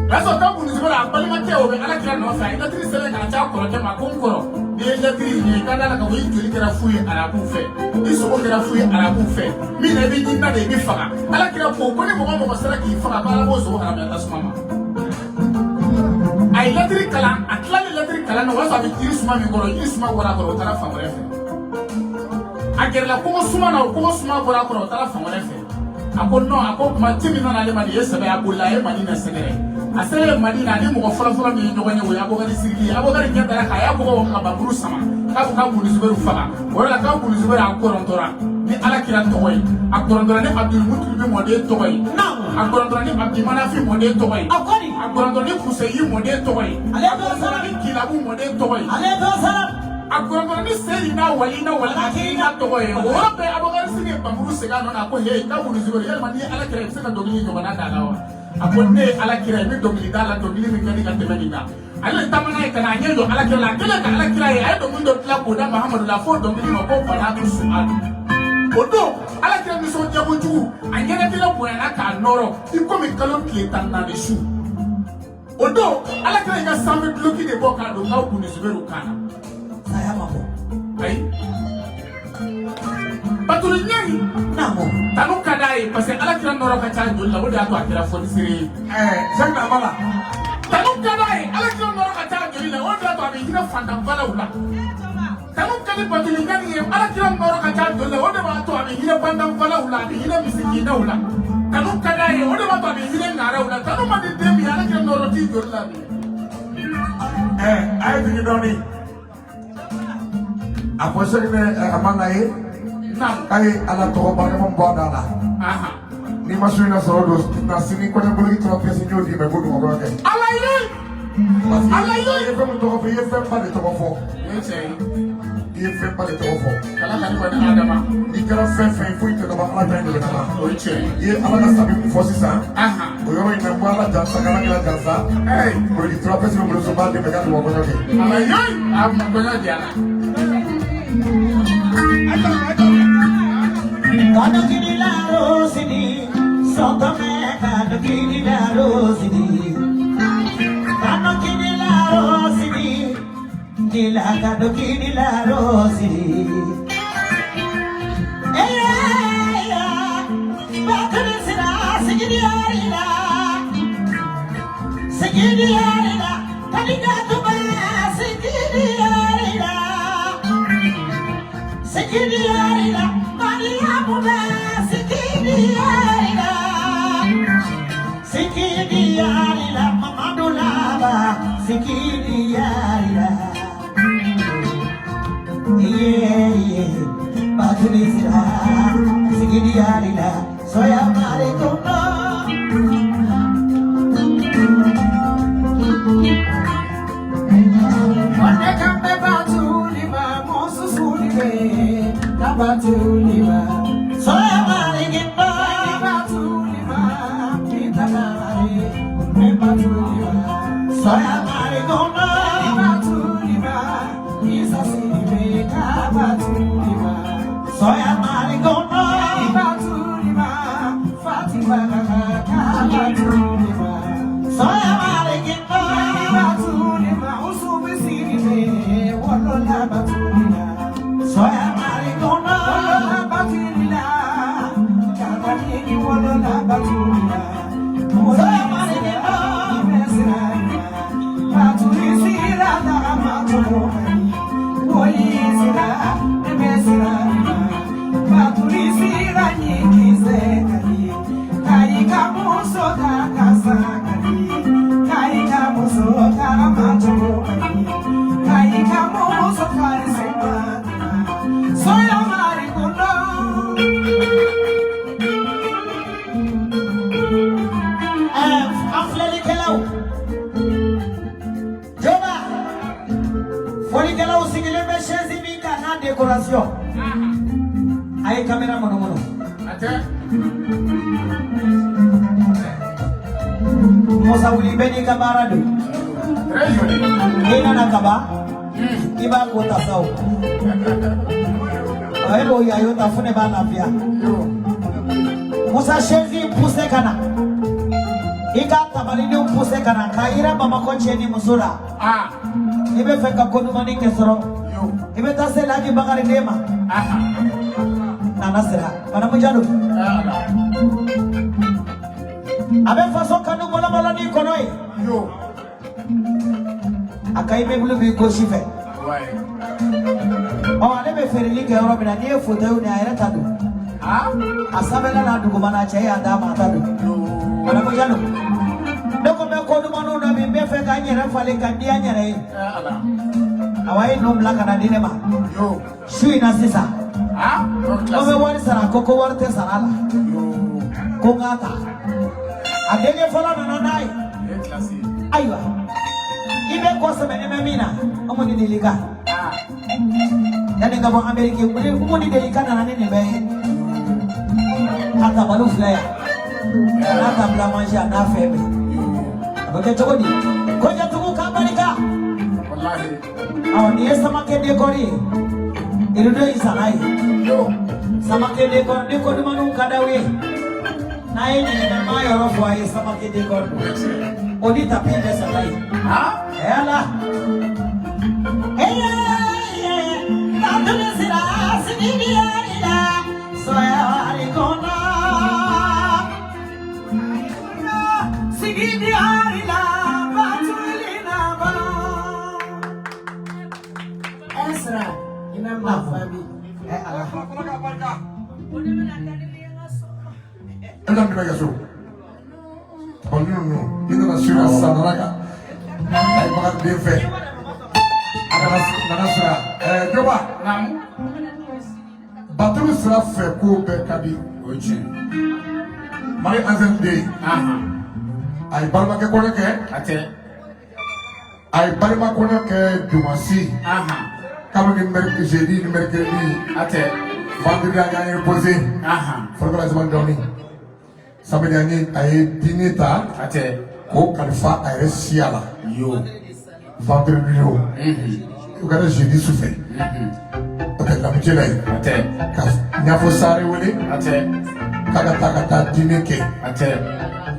O y'a sɔrɔ Kabu Buni Zuberu a balimakɛ o bɛ Ala kira nɔfɛ a ye lɛtiri sɛbɛn ka na ci a kɔrɔkɛ ma ko n kɔrɔ n'i ye lɛtiri in ye i ka da la k'a fɔ i joli kɛra fu ye arabuw fɛ i sogo kɛra fu ye arabuw fɛ min na i bɛ ɲinina de i bɛ faga Ala kira ko ko ni mɔgɔ o mɔgɔ sera k'i faga ko Ala b'o sogo haramaya tasuma ma. A ye lɛtiri kalan a tilalen lɛtiri kalan na o y'a sɔrɔ a bɛ jiri suma min kɔrɔ jiri suma bɔra a kɔrɔ o taara fan wɛrɛ fɛ. A gɛrɛla kogo suma na o kogo suma bɔra a kɔrɔ o taara fan wɛrɛ fɛ. A ko non a ko kuma ci min nana ale ma nin ye sɛbɛ a bolila a ye Madina sɛgɛrɛ. A selen Madina ani mɔgɔ fɔlɔfɔlɔ min ye ɲɔgɔn ye o ye Abubakari Siriki ye. Abubakari ɲɛ dara k'a y'a bɔgɔ ka bamuru sama k'a bɛ Kabu Buni Zuberu faga. O yɔrɔ la Kabu Buni Zuberu a kɔrɔntɔra ni Ala kira tɔgɔ ye. A kɔrɔntɔra ni Abdul Mutalibi mɔden tɔgɔ ye. A kɔrɔntɔra ni Abdimanafi mɔden tɔgɔ ye. A kɔni. A kɔrɔntɔra ni Kuseyi mɔden tɔgɔ ye. Ale A kɔrɔntɔra ni Kilabu mɔden tɔgɔ ye. Ale bɛ sara. A kɔrɔntɔra ni Seyidina Walina Walakirina tɔgɔ ye. O yɔrɔ bɛɛ Abubakari Siriki ye bamuru segin a nɔ na a ko he Kabu Buni Zuberu yalima n'i ye Ala kira ye i bɛ se ka dɔnkili ɲɔgɔnna d'a la wa? A ko ne ye Ala kira ye n bɛ dɔnkili da la dɔnkili min ka di ka tɛmɛ nin kan. Ale de taamana ye ka na a ɲɛ jɔ Ala kira la a kɛlen ka Ala kira ye a ye dɔnkili dɔ dilan k'o da Mahamadu la f'o dɔnkili ma ko Banatu Suadu. O don Ala kira nisɔndiya kojugu a ɲɛnajɛla bonyana k'a nɔrɔ i komi kalo tile 14 su. O don Ala kira y'i ka sanfɛ duloki de bɔ k'a don Kabu Buni Zuberu kan na. Saya ma bɔ. Ayi. Batuli ɲɛni Naamu. tanu ka d'a ye parce que Ala kira nɔrɔ ka ca joli la o de y'a to a kɛra fɔnisere ye. Sɛki na la. Tanu ka d'a ye Ala kira nɔrɔ ka ca joli la o de y'a to a bɛ hinɛ fantanbalaw la. Tanu ka di Batuli ɲɛni ye Ala kira nɔrɔ ka ca joli la o de b'a to a bɛ hinɛ bantanbalaw la a bɛ hinɛ misikinɛw la. Tanu ka d'a ye o de b'a to a bɛ hinɛ ŋaraw la. Tanu man di den min ye Ala kira nɔrɔ t'i joli la bi. A ye jigin dɔɔni. A fɔ Sɛki a ma na ye Naamu. k'a ye Ala tɔgɔ barikama bɔ a da la. Ahan. N'i ma su in na sɔrɔ don na sini kɔɲɔboloki tora pièce n y'o d'i ma i b'o dun kɔɲɔ kɛ. Ala ye. Parce que Ala ye. i ye fɛn min tɔgɔ fɔ i ye fɛn ba de tɔgɔ fɔ. O ye tiɲɛ ye. I ye fɛn ba de tɔgɔ fɔ. Kala ka di kɔni Adama. N'i kɛra fɛn fɛn ye foyi tɛ laban Ala ta in de bɛ laban. O ye tiɲɛ ye. I ye Ala ka sabi min fɔ sisan. Ahan. O yɔrɔ in na n ko Ala jansa k'Ala kira jansa. Hey. Boloki tura pièce bɛ bolo so n b'a d'i ma i ka dun kɔɲɔ kɛ. Ala ye. A ma kɔɲɔ diyara. Kanu kini la rosini, sotome kanu kini la rosini. Kanu kini la rosini, nila kanu kini la rosini. Eh bakın sira sigidi yarila, sigidi yarila, kalida tuba sigidi yarila. Sikini yarila, Mariamu ba sikini yarila. Sikini yarila, Mamadu laba sikini yarila. Yeah, yeah, Batuli sira, sikini yarila, soya mare kono. Wande kambe batuli ba mosu suli be na batuli ba Soya mare kono. batuli ba kita mare me batuli ba Soya mare kono. batuli ba isa sili be ka batuli ba Soya mare kono. batuli ba Fatima ka batuli ba Soya mare kono. batuli ba usubi sili be wolola batuli ba Soya mare kono. Wolola batulila, kabani wolola batulila. Soya mare kono. kana munumunu. Musa wuli bɛɛ n'i ka baara don. N'i nana kaban, i b'a ko ta sa o. Ɔ e b'o yayo ta fo ne b'a lafiya. Musa chaise poussé ka na. I ka tabalinin poussé ka na k'a yira Bamakɔ cɛ ni muso la. I bɛ fɛ ka ko dumani kɛ sɔrɔ. I bɛ taa se Laji Bakari den ma. Nana sira. Madamu Jalo. A bɛ faso kanu bɔlɔbɔlɔ n'i kɔnɔ ye. A ka immeuble b'i gauche fɛ. Ɔ ale bɛ feereli kɛ yɔrɔ min na n'i ye fauteuil ni a yɛrɛ ta don. A sanfɛla n'a dugumana cɛ y'a d'a ma a ta don. Madamu Jalo. Ne ko n bɛ ko dumaniw na bi n bɛ fɛ ka n yɛrɛ falen ka diya n yɛrɛ ye. Awa ye ninnu bila ka na di ne ma. Su in na sisan. Ko n bɛ wari sara ko wari tɛ sara la. Ko n k'a ta. A denkɛ fɔlɔ nana n'a ye. Ayiwa. I bɛ kɔ sɛbɛn ne bɛ min na. Umu ni Delika. Yanni ka bɔ Ameriki, Umu ni Delika nana ni nin bɛɛ ye. A tabaliw filɛ yan. A n'a table à manger a n'a fɛn bɛɛ. A bɛ kɛ cogo di? Kɔɲɔtigiw ka barika. Ɔ nin ye Samakɛ décor ye. Rideau in sanna ye. Samakɛ décor ni ko dumaniw ka d'aw ye. N'a ye ɲininka n b'a yɔrɔ fɔ a ye Samakɛ décor don. O ni tapis bɛɛ sanna ye. Ala. Esra, ina ma fabi. E bɛna minɛ kɛ so. Ɔ ninnu ni nana su ka sisan nana ka a ye Bakari den fɛ. A nana sira Joba. Baturu sira fɛ ko bɛɛ ka di. O ye tiɲɛ. Mari Anzɛli den. A ye balimakɛ kɔɲɔ kɛ. A tɛ. A ye balima kɔɲɔ kɛ Dumasi. Kalo ni mercredi, jeudi ni mercredi. A tɛ. Vendredi an y'an reposé. Farikolo sama dɔɔni. Samedi an ye a ye dîner ta. A tɛ. K'o kalifa a yɛrɛ siya la. Yo. Vendredi o. O kɛra jeudi su fɛ. O kɛ lamicɛ la yen. A tɛ. Ka ɲafɔ sare wele. A tɛ. K'a ka taa dîner kɛ. A tɛ.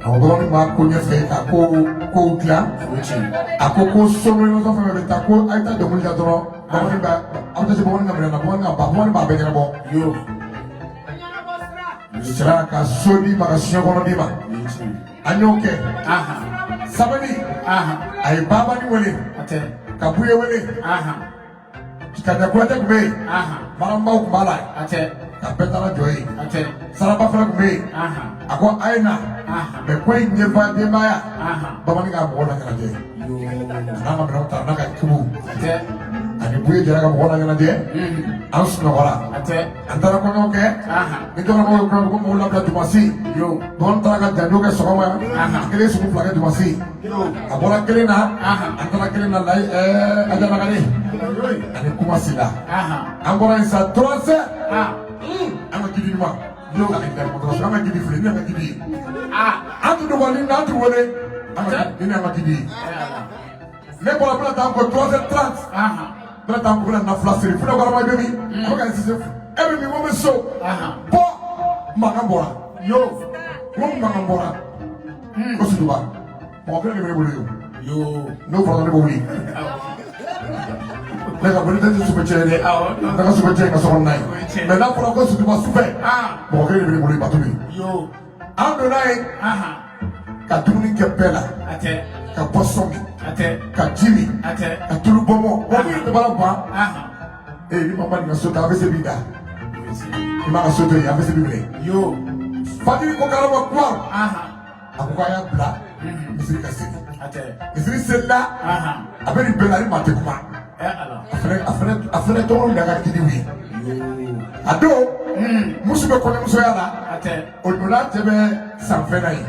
A ko dɔgɔnin b'a ko ɲɛfɛ ka kow dilan. O ye tiɲɛ. A ko ko sonorisation fɛn fɛn bɛ taa ko a ye taa dɔnkili da dɔrɔn. Bamanin b'a aw tɛ se bamanin ka minɛ na bamanin ka ba bamanin b'a bɛɛ ɲɛnabɔ. Yo. Sira ka so d'i ma ka siɲɛ kɔnɔ d'i ma. O ye tiɲɛ. An y'o kɛ. Samedi. A ye babani wele. A tɛ. Ka Buye wele. Ka Kuyate tun bɛ yen. Marambaw tun b'a la. A tɛ. Ka bɛɛ taara jɔ yen. A tɛ. Saraba fana tun bɛ yen. A ko a ye na. Mɛ ko in ɲɛfa denbaya. Bamanin ka mɔgɔ laɲɛnajɛ. A n'a ka minɛnw ta a n'a ka kibu. A tɛ. Ani Buye jɛra ka mɔgɔ laɲɛnajɛ. An sunɔgɔra. A tɛ. An taara kɔɲɔ kɛ. Ni jɔkɔrɔmɔgɔw ye kɔɲɔ ko mɔgɔw labila Dumasi. Dɔgɔnin taara ka janjo kɛ sɔgɔma. Kelen sugu fila kɛ Dumasi. A bɔra kelen na. An taara kelen na layi Aja Lagare. Ani Kumasila. An bɔra yen sa 3 heures. An ka gidi ɲuman. An ka gidi filɛ ni an ka gidi ye. An tun dɔgɔnin na an tun wele. Ni an ka gidi ye. Ne bɔra bɛna taa n ko 3h30. Bɛna taa n ko bɛna nafila siri. Funa kɔrɔma bɛ min? A bɛ ka insisté. E bɛ min ko n bɛ so. Bɔ mankan bɔra. Yo. N ko mankan bɔra. Ko Sotuba. Mɔgɔ kelen de bɛ ne bolo yen. Yo. N'o fɔra ne bɛ wuli. Ne ka boli tɛ sufɛ cɛ ye dɛ. Ne ka sufɛ cɛ ye ka so kɔnɔna ye. Mɛ n'a fɔra ko Sotuba sufɛ. Mɔgɔ kelen de bɛ ne bolo yen Batuli. Yo. An donna yen. Ka dumuni kɛ bɛɛ la. A tɛ. Ka boisson min. A tɛ. Ka ji min. A tɛ. Ka tulu bɔnbɔn. Wa min tɛ baara ban. Ee ni ma nin ka so ta a bɛ se b'i da. I m'a ka so to yen a bɛ se b'i minɛ. Yo. Fajiri ko k'ala ma kuma. A ko k'a y'a bila. Misiri ka seli. A tɛ. Misiri selila. A bɛ nin bɛɛ la ni maa tɛ kuma. A fɛnɛ tɔgɔ de y'a ka gidiw ye. A don. Muso bɛ kɔɲɔmusoya la. A tɛ. O don n'a cɛ bɛ sanfɛ na ye.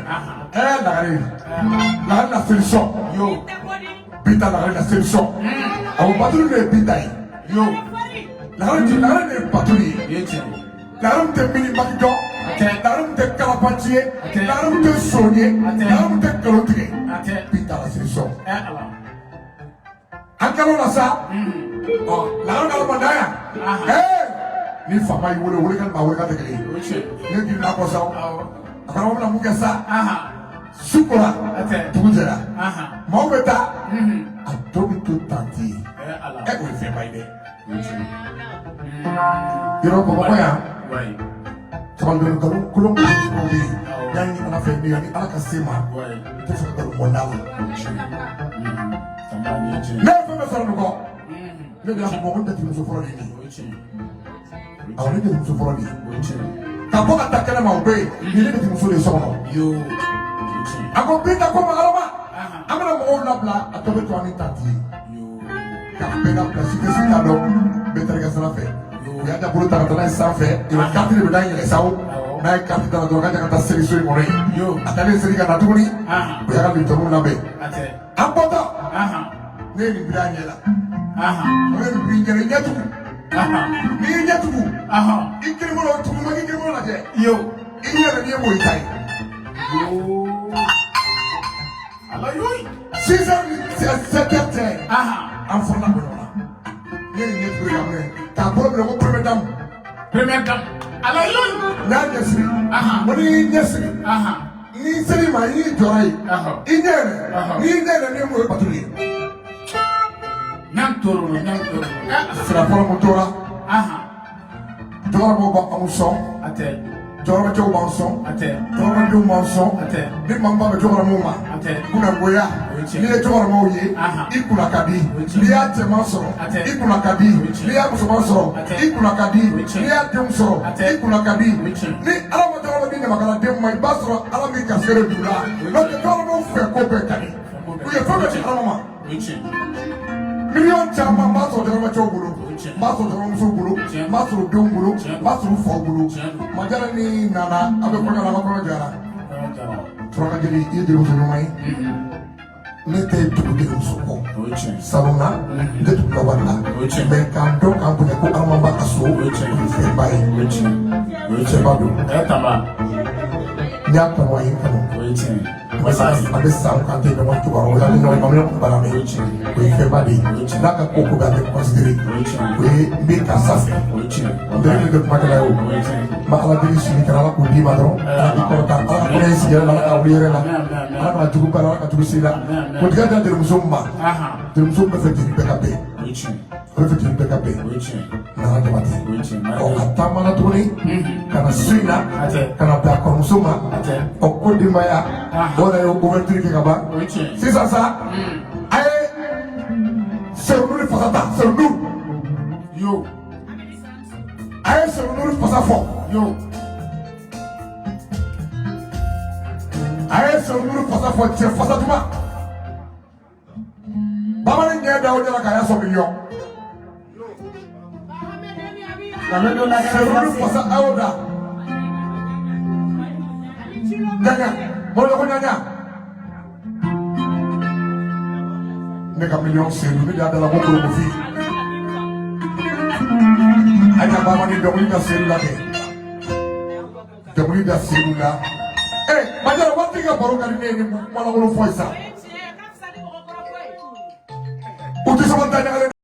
Lagare. Lagare la solution. Yo. Binta Lagare la solution. Awɔ Batuli de ye Binta ye. Yo. Lagare de ye Batuli ye. O ye tiɲɛ. Laramu tɛ minibaki dɔn. Laramu tɛ kalabanci ye. Laramu tɛ son ye. Laramu tɛ nkalon tigɛ. Binta la solution. An kɛlen o la sa. Ɔ laramu ka mandan yan. Ee ni faama y'i wele, wele ka maa wele ka tɛ kelen ye. Ne girinna kɔ sa. A fana bɛna mun kɛ sa? Su kora, dugu jɛra. Maaw bɛ taa. A tɔ bɛ to tanti ye. Ɛ o ye fɛnba ye dɛ. Yɔrɔ Bamakɔ yan. Sabali nkalon kolon dɔw bɛ yen. N y'a ɲini Ala fɛ ni Ala ka se ma. N tɛ fɛ ka nkalon bɔ n da la. Ne ye fɛn bɛɛ sɔrɔ nin kɔ. Ne de y'a fɔ ko n jatigimuso fɔlɔ de ye nin ye. Awɔ, ne jatigimuso fɔlɔ de ye. Ka bɔ ka taa kɛnɛma o bɛ yen. Nin ye ne jatigimuso de ye so kɔnɔ. A ko Binta ko ma Alama. An bɛna mɔgɔw labila a tɔ bɛ to an ni tanti ye. Ka bɛɛ labila si tɛ si t'a dɔn. Bɛɛ taara i ka sira fɛ. U y'a da bolo ta ka taa n'a ye sanfɛ. I bɛ carte de bɛ da yɛlɛ sa o. N'a ye carte ta dɔrɔn k'a ka taa seli so in kɔnɔ yen. A taalen seli ka na tuguni. U y'a ka lutɔniw labɛn. An bɔtɔ. Ne ye nin biri a ɲɛ la. O ye nin biri ɲɛ la, i ɲɛ tugu. N'i y'i ɲɛ tugu. I kininbolo tugu ma k'i kininbolo lajɛ. I ɲɛ yɛlɛ n'i ye mun ye i ta ye. 6 heures ni 7 heures cɛ. An fɔlɔla bɔ ɲɔgɔn na. Ne ye nin ɲɛ tugu ka minɛ k'a bolo minɛ ko première dame. Première dame. Ala yoyi. N y'a ɲɛsigi. Ko n'i y'i ɲɛsigi. N'i ser'i ma i y'i jɔra yen. I ɲɛ yɛlɛ. N'i y'i ɲɛ yɛlɛ n'i ye mun ye batuli ye. Ɲan toro ɲan toro. Sira fɔlɔ mun tora. Jɔyɔrɔbaw b'anw sɔn. Jɔyɔrɔcɛw b'an sɔn. Jɔyɔrɔdenw b'an sɔn. Ni maa min b'a bɛ jɔyɔrɔmaw ma. Kunnagoya. N'i ye jɔyɔrɔmaw ye. I kunna ka di. N'i y'a cɛman sɔrɔ. I kunna ka di. N'i y'a musoman sɔrɔ. I kunna ka di. N'i y'a denw sɔrɔ. I kunna ka di. Ni Ala ma jɔyɔrɔ di ɲamakaladen ma, i b'a sɔrɔ Ala m'i garisɛgɛ de don u la. N'o tɛ jɔyɔrɔmaw fɛ ko bɛɛ ka di. U ye fɛn bɛɛ di Ala ma. Miliyɔn caman b'a sɔrɔ jɔyɔrɔmacɛw bolo, n b'a sɔrɔ jɔyɔrɔmusow bolo, n b'a sɔrɔ denw bolo, n b'a sɔrɔ faw bolo. Majara ni nana a bɛ kɔɲɔ la, a ka kɔɲɔ jara. Suraka jeli, i ye jelimuso ɲuman ye. Ne tɛ tugu jelimuso kɔ salon na, n tɛ tugu ka wari la, mais k'an dɔn k'an bonya ko Alama b'a ka so, o ye fɛnba ye. O ye fɛnba don. N y'a kanu, a ye n kanu. A bɛ san kan tɛ ɲɔgɔn kibaru o la, ni ɲɔgɔn ɲɔgɔn bara mɛn, o ye fɛnba de ye. N'a ka ko ko bɛ a bɛ considéré, o ye n bɛ karisa fɛ. N bɛ min kɛ kumakɛla ye o, n bɛ Ala deli sini kana Ala k'o d'i ma dɔrɔn, Ala k'i kɔrɔta, Ala ka kɔnɔ in sigi yɛrɛ la, Ala ka wuli yɛrɛ la, Ala kana jugu ba la, Ala ka jugu si la. O tigɛ da jelimuso min ma, jelimuso bɛ fɛ jeli bɛɛ ka bɛn, o bɛ fɛ jeli bɛɛ ka bɛn. Nana Jabate ɔ a taamana tuguni ka na so in na ka na bila a kɔrɔmuso ma ɔ ko denbaya o yɛrɛ ye ouverture kɛ ka ban sisan sa. A ye Seydou ni fasa ta, Seydou Yo. A ye Seydou ni fasa fɔ. Yo. A ye Seydou ni fasa fɔ, cɛ fasa duman. Bamanan ɲɛ da o ɲɛ la k'a y'a sɔn miliyɔn. Nkalon don la. Seydou fasa a y'o da. Ɲaɲa, mɔlɔ ko ɲaɲa. Ne ka miliyɔn Seydou, ne de y'a da la ko kolokofin. A ka bamanan ni dɔnkili da Seydou la kɛ. Dɔnkili da Seydou la. Ee, Majara, waati ka baro ka di ne ye ni kumalankolon fɔ ye sa. U tɛ sabali da ɲagalen.